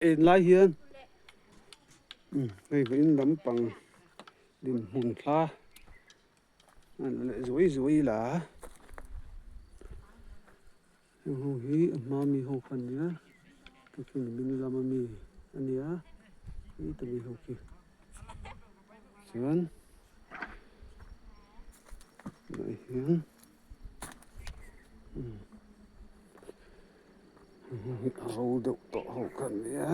En lai hian hei vawiin lampang dinhmun thla a ni leh zuai zuai la heng ho hi a hma mi ho kha an nia khi nimin lama mi a nia heta mi ho khi chuan tunah hian. A ro deuh tawh ho kha a nia.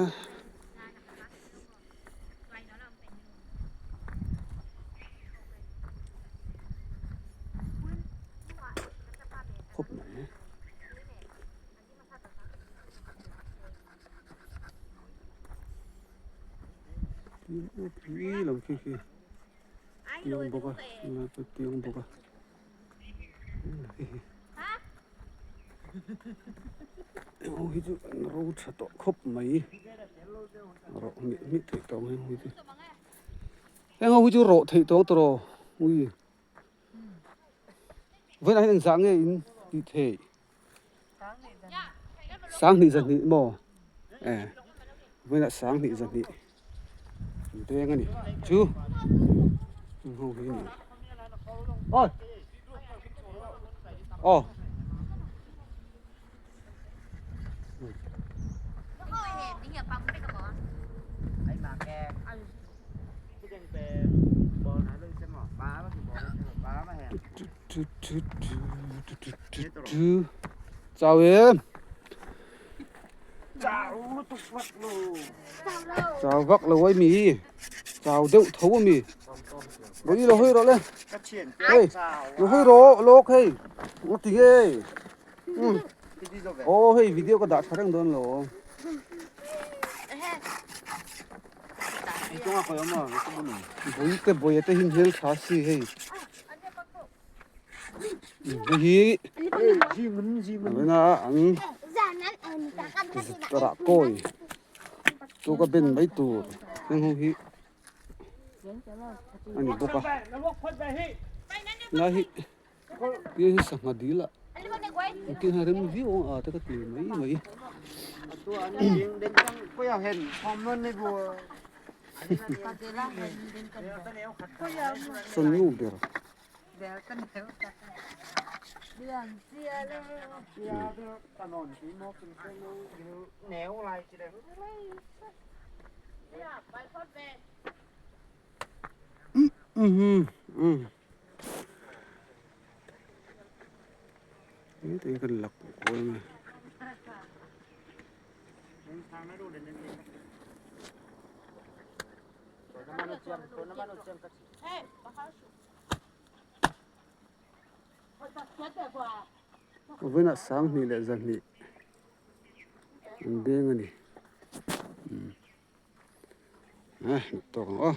Khawp mai. Tin lam khi khi tiang bawk a tiang bawk a. Heng hi chu an ro tha tawh khawp mai rawh hmeh hmeh theih tawh ang heng hi chu heng ho hi chu rawh theih tawh ang tawh ui vawiinah hian engzah nge in tih theih sanghnih zahnih maw e vawiinah sanghnih zahnih an peng a ni chu heng ho hi a ni awi aw. Chào em. Chào vak lo ai mi. Chào deuh tho a mi. Rồi đi lo hơi rồi lên. Hey, lo hơi rồi, lok hey. Ngó tí nghe. Ừ. Ô hey video ka dah tha reng dawn lo. Bui te bui te hin hel tha si hei. Hei hi na ang rah kawi chu ka ben mai tur heng ho hi a ni bawk a lai hi Tia hi sangha dil ah engtin hian rem viau ang a te ka ti mai mai. Sawn nu ber. Hei kan lak kual mai. Vawiinah sanghnih leh zahnih an beng a ni. Tawk ang aw.